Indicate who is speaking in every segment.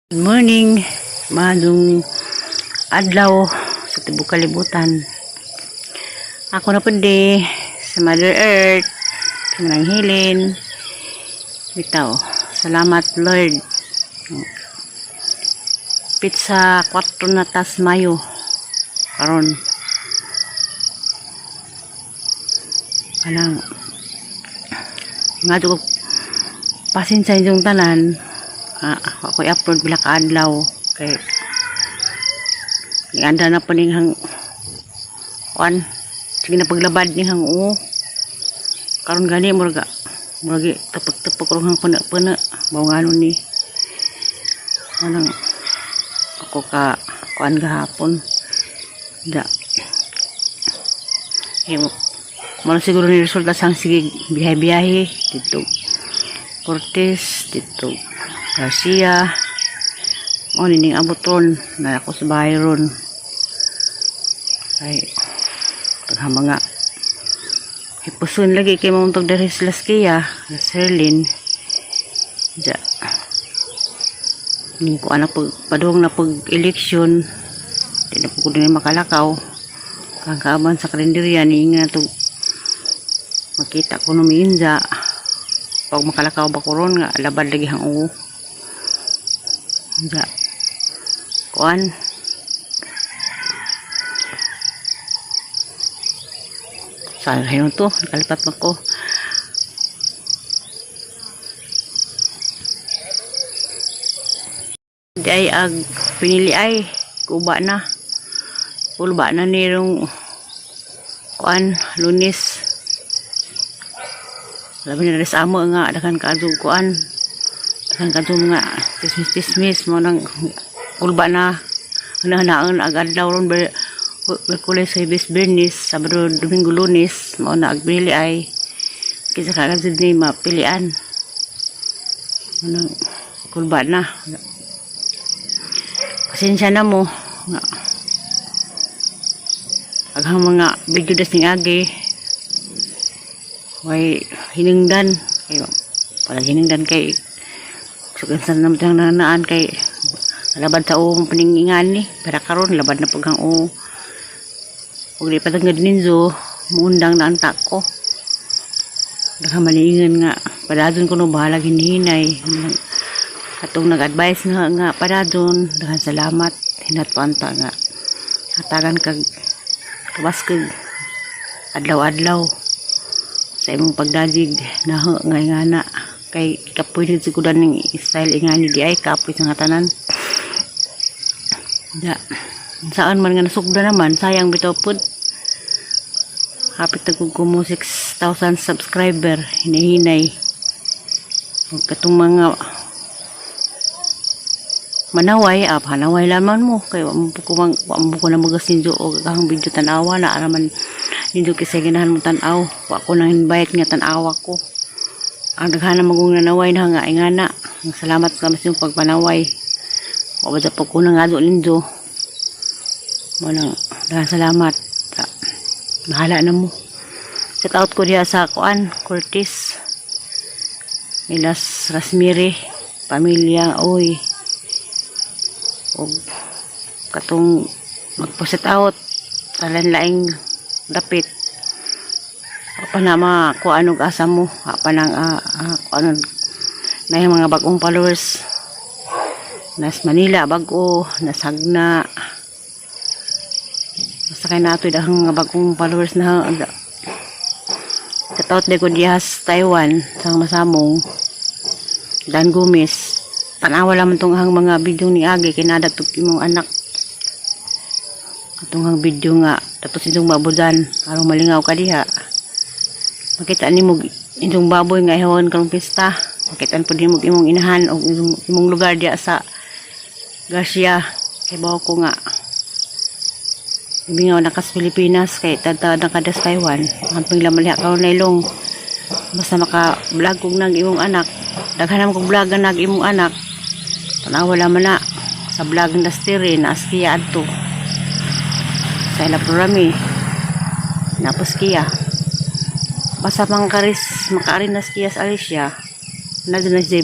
Speaker 1: Good morning, maayong adlaw sa tibok kalibutan. Ako na pud di sa Mother Earth, sa manang hilin. Bitaw, salamat, Lord. Petsa 4 na tas Mayo. Karon. Kanang nga ko pasensya inyong tanan. Ah, ako i-upload pila ka adlaw kay anda na pa ning hang kuan, sige na paglabad ni hang oo. Karon gani murag murag tupok-tupok rong hang puna-puna mao ngano ni anang ako ka kuan gahapon da eh, mo siguro ni resulta sang sige biyahe-biyahe dito Cortez, dito Garcia o nining abot ron na ako sa bahay ron ay paghang mga hipuson lagi kay mamuntog diri sa Laskia, Las Herlin ja ning ko anak pag padung na pag eleksyon, di na po ko din makalakaw kang kaaban sa karinderya ni nga to makita ko no miinza pag makalakaw ba ko ron nga labad lagi hang uwo ja kuan. Saan kayo to nakalipat man ko. Di ay ag pinili ay kuba na pulba na nirong kuan Lunes. Labi na sa amo nga daghan kaadto kuan, daghan kaadto mga tismis tismis mo nang kulba na hanahanaan ag adlaw ron Miyerkules, Huwebes, Biyernes, Sabado, Domingo, Lunes mao na ag pinili ay kinsa ka jud ni mapilian mo nang kulba na. Pasensya na mo nga aghang mga video das ning agi way hinungdan kay pala hinungdan kay sugan sa naman ang nanaan kay labad sa uong paningingan ni, pero karon labad na pag ang uong ug di patangad ninyo muundang na ang ko. Daghan maniingon nga padadon ko no, bahalag hinihinay. Katong nag-advise nga nga padadon, daghan salamat. Hinat pa anta nga hatagan kag kabaskog adlaw-adlaw sa imong pagdajig na nga ingana kay kapoy nid siguro ning style ingani di ay kapoy sa nga tanan da. Saan man nga nasugda naman, sayang bitaw pud. Hapit na kog kumo 6,000 subscriber, hinahinay. Ug katong mga manaway, ah, panaway lamang mo kay wa mo ko na magas ninyo og akong video tan-awa na araman ninyo kasi ganahan mo tan-aw. Wa ko nang invite nga tan-awa ko. Ang daghan na magong nanaway na nga ingana. Salamat sa inyong pagpanaway. Wa ba po ko nang ado ninyo mo nang daghan salamat. Bahala na mo. Shout out ko diha sa kuan Curtis Milas Rasmiri pamilya oy og katong magpo-set out sa laing dapit pa na makuan og asa mo pa nang kuan na yung mga bagong followers nas Manila, bag-o nas Hagna, basta kay natoy daghang mga bagong followers na. Shout out ko diha sa Taiwan sa masamong Dan Gomez. Tanawa lamang tong ang mga video ni Agi kay nada tug imong anak atong ang video nga tapos inyong babodan aron malingaw ka diha. Makita nimo inyong baboy nga ihawon karong pista. Makita po nimo imong inahan o imong lugar diha sa Garcia. Kay bawo ko nga Ibingaw na kas Pilipinas kay tadtad na kadas Taiwan. Ang panglamaliha karon nailong. Basta maka vlog kog nag imong anak. Daghan naman kog vlog nag imong anak. Tanawa man na sa vlog industry na askiya adto. Sa ila programi. Napos kiya. Basta mga karis makaari na siya sa Alicia. Na na siya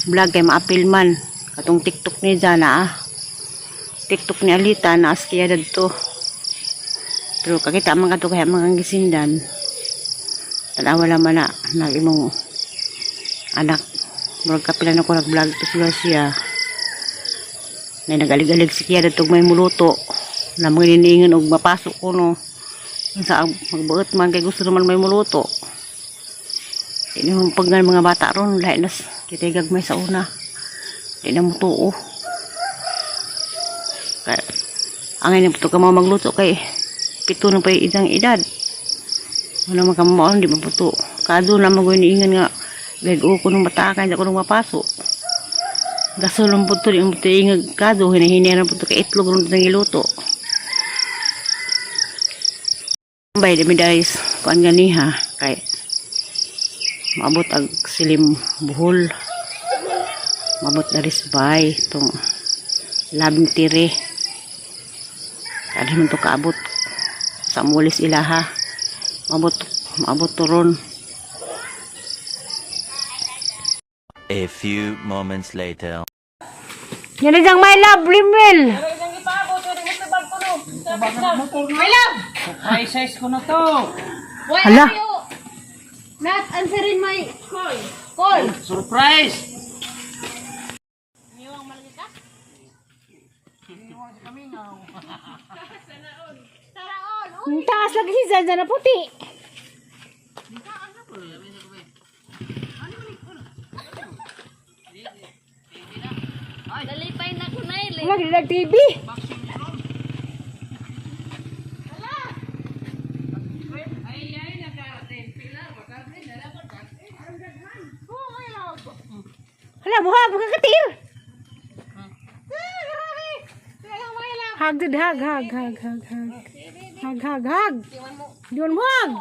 Speaker 1: vlog kay maapil man. Katong TikTok ni Jana ah. TikTok ni Alita na askiya dadto. Pero kakita man kato kaya mga gisindan. Tanawa naman na nag imong anak. Murag kapila na ko nag-vlog to sila siya. Na nagalig-alig si Kia dadto may muluto. Na mga niningan og mapasok ko no. Sa magbuot man kay gusto naman may muluto. Di na pag nga mga bata ron, lahi nas kita gagmay sa una. Di na mo tuo. Kaya, angay na po ka mga magluto kay 7 na pa yung isang edad. Wala man ka maon, di maputo. Kado na magoy niingan nga gag ko nung bata kay ko nung mapasok. Gasolong po to, di mo po ingag kado, hinahinay po to kay itlog ron itong iluto. Bay, dami guys, kuan gani ha, kay maabot ag silim buhol. Maabot na bay, itong labing tire. Kada man to kaabot sa mulis ilaha. Maabot, maabot to ron.
Speaker 2: A few moments later.
Speaker 1: Yan na my love, Limwell.
Speaker 3: Ay, size ko na to.
Speaker 4: Why
Speaker 1: Hala.
Speaker 4: are you not answering my call? Call.
Speaker 3: Surprise!
Speaker 1: Ang taas lagi si Zanza na puti.
Speaker 4: Dalipay na ko na eh.
Speaker 1: Wala gid TV. Hala, buhag, magkakatir. Hag, dud, hag, hag, hag, hag, hag. Hag, hag, hag. Diwan mo hag.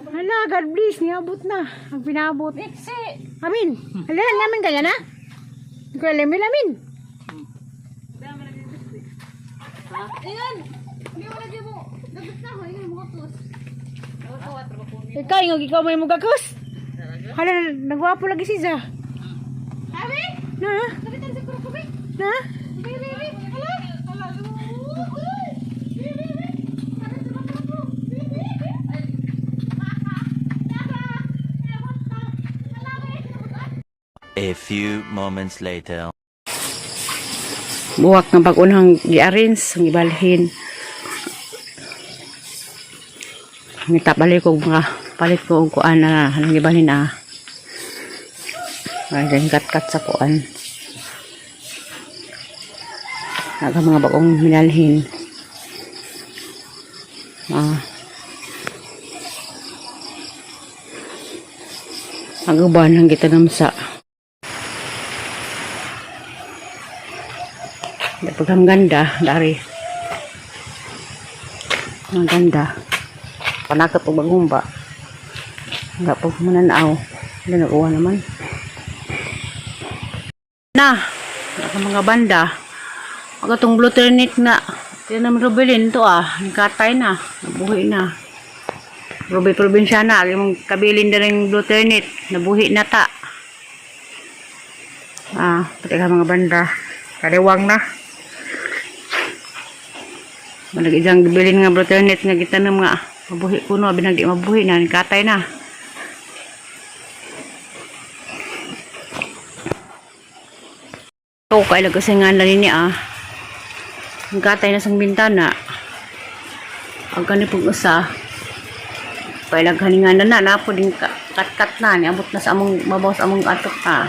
Speaker 1: Hala, God bless, niabot na. Ang pinabot. Amin. Hala, namin kaya na? Hindi ko alam, amin.
Speaker 4: Ayun. Hindi mo lagi mo. Dagot na ko. Ayun, mga tus.
Speaker 1: Ikaw, ingog ikaw may mugakus. Hala, nagwapo lagi si Za.
Speaker 4: Abi!
Speaker 1: Na?
Speaker 4: Kapitan sa kurukubi.
Speaker 1: Na?
Speaker 4: Baby, baby. Hala. Hala. Baby, baby. Ano sa mga ko? Baby.
Speaker 2: A few moments later.
Speaker 1: Buwak nga pag-unang gi-arrange, ang ibalhin. Ngita balik ko mga palit ko og kuan na anong ibalhin ah. Ay, kat-kat sa kuan. Naga mga bagong minalhin. Ah. Ang uban ang gitanom sa Dapat ang ganda, dari. Ang ganda. Panakap og bagumba. Nga po mananaw. Wala nakuha naman. Na, ang mga banda. Ang atong blue tunic na. Yan naman Rubilin to ah. Nagkatay na. Nabuhi na. Ruby Provinciana. Yung kabilin na rin blue tunic. Nabuhi na ta. Ah, pati ka mga banda. Kaliwang na. Malag isang gibilin nga brothernet nga gitanom nga mabuhi kuno abi nang di mabuhi na katay na. To kay lag kasi nga na nini ah. Ang katay na sang bintana. Ang kani pug usa. Kay lag haningan na na napo din kat-kat na niabot na sa among babaw sa among atok ta.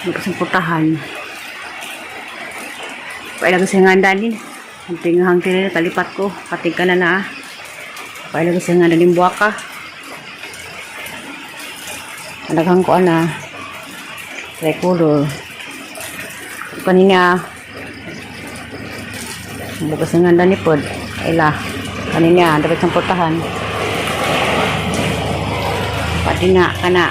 Speaker 1: Ano putahan. Pailag sa nga din. Ang tingahang tira kalipat ko. Katig ka na na ah. Pailag sa nga din buwaka. Anaghang ko ana. Tricolor. Kanina. Bukas nga ni pod. Ila. Kanina dapat sang putahan. Pati na kana.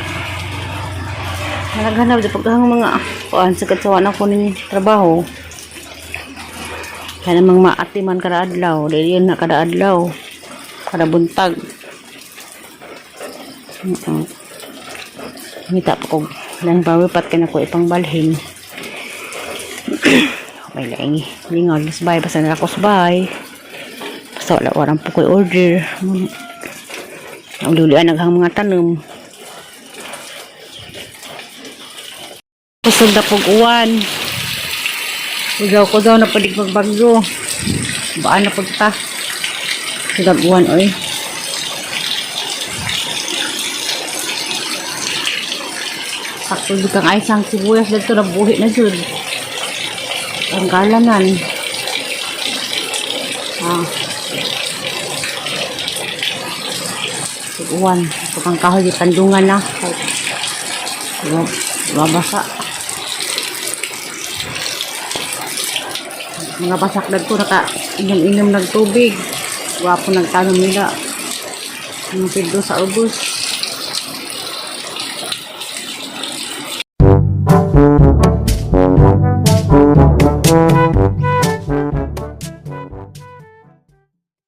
Speaker 1: Naghanap di pagkahang mga kuan sa katsawan ako ning trabaho. Kaya namang maati man kada adlaw, dili yun na kada adlaw. Para buntag. Ngita pa ko lang bawipat ka na ko ipangbalhin. May laing lingaw sa bahay. Basta na ako sa bahay. Basta wala warang po ko'y order. Ang lulian naghang mga tanom. Kusog na pog uwan. Ugaw ko daw na palig magbagyo. Baan na pagta. Kusog uwan oy. Sakto di kang ay sang sibuyas dito na buhi na jud. Ang kalanan. Ah. Uwan. Ito kang kahoy di tandungan na. Babasa. Mga basak na to, naka inom-inom ng tubig. Wapo nagtanong nila. Ang pido sa ubos.